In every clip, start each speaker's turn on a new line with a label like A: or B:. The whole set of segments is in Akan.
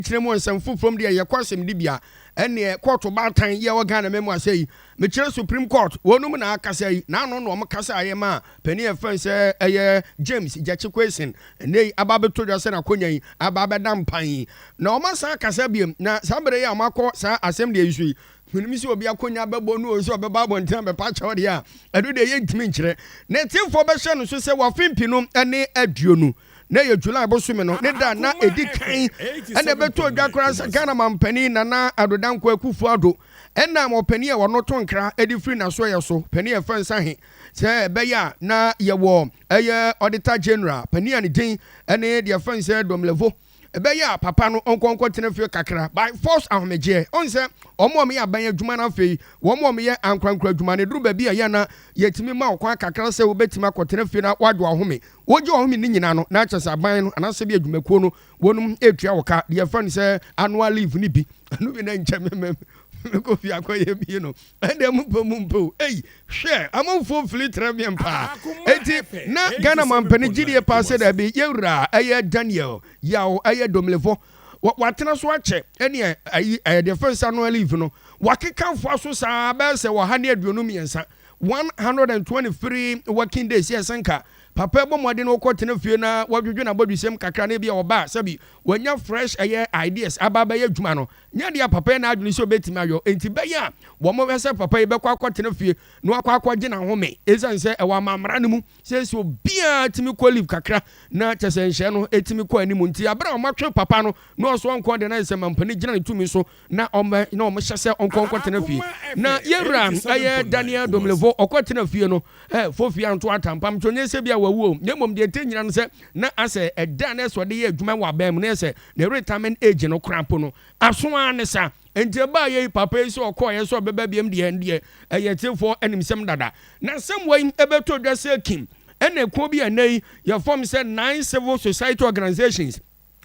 A: kyerɛ mu nsɛm foforɔ mu deɛ, yɛkɔ asɛmdibea ɛneɛ kɔɔto baatan yɛ wɔ Ghana mɛmu asɛ yi, mekyerɛ Supreme Court, wɔnum na akasa yi n'ano na wɔn kasa ayɛ ma panin yɛ fɛn sɛ ɛyɛ James Gyakye Quayson. Ɛnɛ yi aba abɛtɔ dwa sɛ n'akonnwa yi aba abɛda mpan yi na wɔn asan akasa biem. Na saa bere yi a wɔn akɔ saa asɛm deɛ yi so yi, menim sɛ obi akonnwa bɛbɔ no o, sɛ ɔbɛba abɔnten abɛpa kyɛw deɛ a, ɛno deɛ yɛntumi nkyerɛ. Na tiefoɔ bɛhyɛ no so sɛ wafe 2020 na yɛ July bosome no ne da na ɛdi kan ɛna ɛbɛtɔ odwa koraa sɛ Ghana mampanin Nana Addo Dankwa Akufo Addo ɛnam ɔpanin a wɔno to nkra de firi n'asoɛyɛ so, panin a ɛfɛ nsa he sɛ ɛbɛyɛ a na yɛwɔ ɛyɛ Auditor General panin a ne din ɛne deɛ fɛn sɛ Domelevo, ɛbɛyɛ a papa no ɔnkɔ tena fie kakra by force ahomegyeɛ. Ɔn sɛ ɔmo a ɔmo aban adwuma no, afei wɔn a ɔmo yɛ ankorankora adwuma no, duru baabi a yɛ na yɛtumi ma ɔkwan kakra sɛ wobɛtumi akɔtena fie na wadwo ahome. Wogye ɔhome ne nyinaa no na kyerɛ sɛ aban no anaasɛ bi adwumakuo no wɔnom etua wɔ ka deɛ fɛn sɛ annual leave ne bi. Ɛno bi na nkyɛn mɛmɛ mekɔ fie akɔyɛ bi no, ɛdeɛ mu mpɛ mu mpɛ o. Ei, hwɛ, amanfoɔ fili tẹrɛ miɛn paa. Eti na Ghana mampanin gyidie paa sɛ dɛbi, yɛwura ɛyɛ Daniel Yaw ɛyɛ Domelevo watena so akyɛ, ɛne ayi ɛyɛ deɛ fɛn sɛ annual leave no wakeka foa so saa bɛyɛ sɛ 123, 123 working days. Yɛ sɛ nka papa ɛbɔ mmɔden no wɔkɔ tena fie na wɔdwodwo n'abɔdwesɛm kakra na ebi a ɔba sɛbi wɔnya fresh ɛyɛ ideas aba abɛyɛ adwuma no. Nyɛ deɛ papa yi n'adwene sɛ obɛtumi ayɔ, nti bɛyɛ a wɔn bɛ sɛ papa yi bɛkɔ akɔtena fie na wakɔ akɔgye n'ahome, ɛsiane sɛ ɛwɔ amamra no mu sɛ obiara tumi kɔ leave kakra na kyɛ sɛ nhyɛ no ɛtumi kɔ anim. Nti abere a wɔatwe papa no na ɔso ɔnkɔ deɛ, na sɛ mampanin gyina ne tumi so na ɔmɛ na ɔmo hyɛ sɛ ɔnkɔ nkɔtena fie. Na yɛwura ɛyɛ Daniel Domelevo ɔkɔ tena fie no, fofie anto atampam nso nyɛ sɛ bi a wawu o, na mmom deɛ ɛte nyina no sɛ na asɛ ɛda na ɛsɛ ɔde yɛ adwuma wɔ aban mu na ɛsɛ ne retirement age no koraa mpo no aso ara ne sa. Nti ɛbaa yɛ yi, papa yi sɛ ɔkɔɔ yɛ sɛ ɔbɛba biam deɛ, deɛ ɛyɛ tiefoɔ animsɛm dada. Na asɛm wɔ yi ɛbɛtɔ dwa sɛ kim ɛna ekuo bi a ɛnɛ yi yɛfɔm sɛ nine civil society organizations,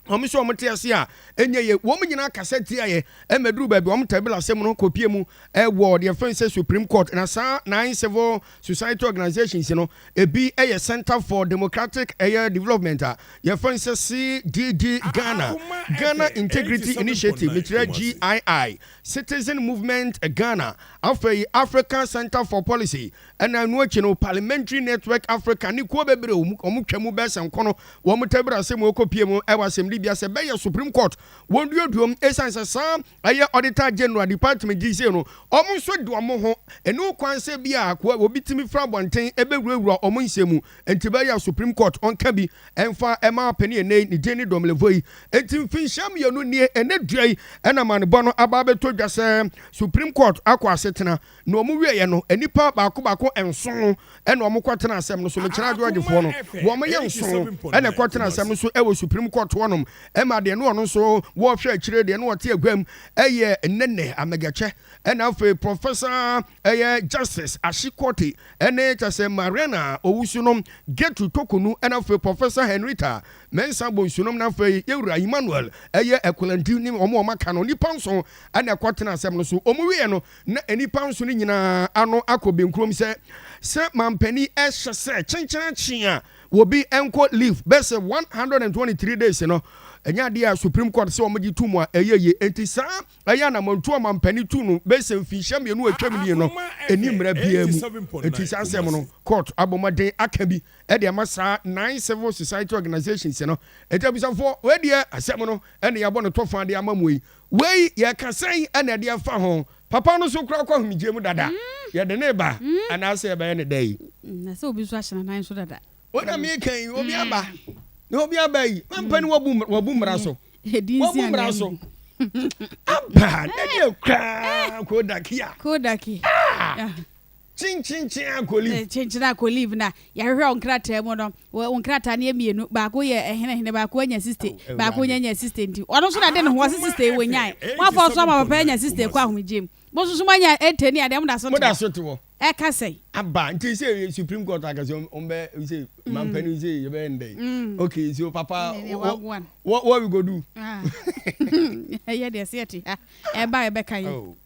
A: wɔn nso wɔn te ase a ɛnyɛ yɛ, wɔn nyinaa kasa tia yɛ ɛmɛduru baabi wɔn tɛbila asɛm no kɔpie mu ɛwɔ deɛ fɛn sɛ Supreme Court. Na saa nine civil society organizations no ebi ɛyɛ Center for Democratic ɛyɛ Development a yɛfɛn sɛ CDD Ghana, Ghana Integrity Initiative, mekyerɛ GII, Citizen Movement Ghana, afei African Center for Policy, ɛna ɛno akyi no Parliamentary Network Africa ne kuo bebree wɔn twɛ mu bɛsɛ nkɔno. Wɔn tɛbila asɛm wɔkɔpie mu ɛwɔ asɛmdibea sɛ bɛyɛ Supreme Court wɔn duoduom, ɛsiane sɛ saa ɛyɛ Auditor General Department gyi se no wɔn nso de wɔn ho ɛnu kwan sɛ bi a obi tumi fira abɔnten ɛbɛwurawura wɔn nsɛm mu. Nti bɛyɛ Supreme Court ɔnka bi ɛnfa ɛma panin ɛnɛ ne din ne Domelevo yi. Nti mfinhyia 2 nie, ɛnɛ dua yi ɛna manebɔ no aba abɛtɔ dwa sɛ Supreme Court akɔ asetena na wɔn wieɛ no, nipa baako baako 7 ɛna wɔn kɔtena asɛm no so. Mekyerɛ adwoagyefoɔ no, wɔn yɛ 7 ɛna ɛkɔtena asɛm no so ɛwɔ Supreme Court hɔnom. Ɛma deɛ no ɔno nso wɔrehwɛ akyire deɛ no ɔte aguam ɛyɛ Nnɛnɛ Amɛgɛkyɛ, ɛna afei Professor ɛyɛ Justice Ashikote, ɛne kyɛ sɛ Mariana Owusu nom, Gertrude Torkornoo, ɛna afei Professor Henrietta Mensa Bonsunom, na afei yɛwura Emmanuel ɛyɛ Ɛkolanti ne wɔn a wɔn aka no. Nipa 7 ɛna ɛkɔtena asɛm no so. Wɔn wie no na nipa nson no nyinaa ano akɔ benkurom sɛ mampanin ɛhyɛ sɛ kyenkyenkyen a wɔbi nkɔ leave bɛsɛ 123 days no, ɛnyɛ adeɛ a Supreme Court sɛ wɔn gye tu mu a ɛyɛ yie. Nti saa ɛyɛ anamontu a mampanin tu no bɛsɛ mfinhyia 2 atwam nie no, ɛni mmerɛ biara mu. Nti saa asɛm no court abɔmmɔden aka bi ɛde ama saa nine civil society organizations no. Ɛti abusafoɔ, wei deɛ asɛm no ɛne yɛabɔ no tɔfa de ama mu yi. Wei yɛka sɛn ɛna ɛde afa ho? Papa no so kora kɔ ahomegye mu dada, yɛde ne ba anaasɛ yɛbɛyɛ ne dɛ yi?
B: Na sɛ obi nso ahyɛ nanan so dada.
A: Wona meka yi, obi aba na obi aba yi, mampani wabu mmara so.
B: Ɛdi
A: wabu
B: nsi
A: mmara
B: anan
A: so
B: mu.
A: Aba na deɛ koraa kodaki a
B: Kodaki. Ah.
A: Kyinkyinkyin akɔ leave.
B: Kyenkyene akɔ leave na yɛahwehwɛ wo nkrataa mu no, wo nkrataa no yɛ mmienu, baako yɛ ɛhenehene, baako anya 60,
A: Oh,
B: baako
A: Awurade.
B: nya nya 60. Nti ɔno nso na de ne ho ɔse 60 wɔ nyae moafa so ama papa anya 60 kɔ ahomegye mu. Mo nso so moanya 80 ne adeɛ moda so
A: moda
B: te
A: so te hɔ.
B: Ɛka sɛn?
A: Aba nti sɛ Supreme Court akasɛ ɔmbɛ sɛ mampani sɛ yɛbɛyɛ ne dɛ. Okay, so papa,
B: Ne wagwan.
A: what we go do?
B: Ah. Ɛyɛ deɛ sɛ yɛte ha ɛba ɛbɛka yi.
A: Oh.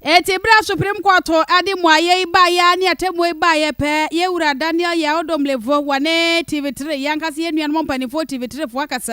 B: Eti bere a Supreme Court ade mmuayɛ yi baeɛ ne atemmuo yi baeɛ pɛ, yɛwura Daniel Yaw Domelevo wɔne TV3 yɛn ankasa yɛn nuanom mpanimfoɔ TV3 foɔ akasa.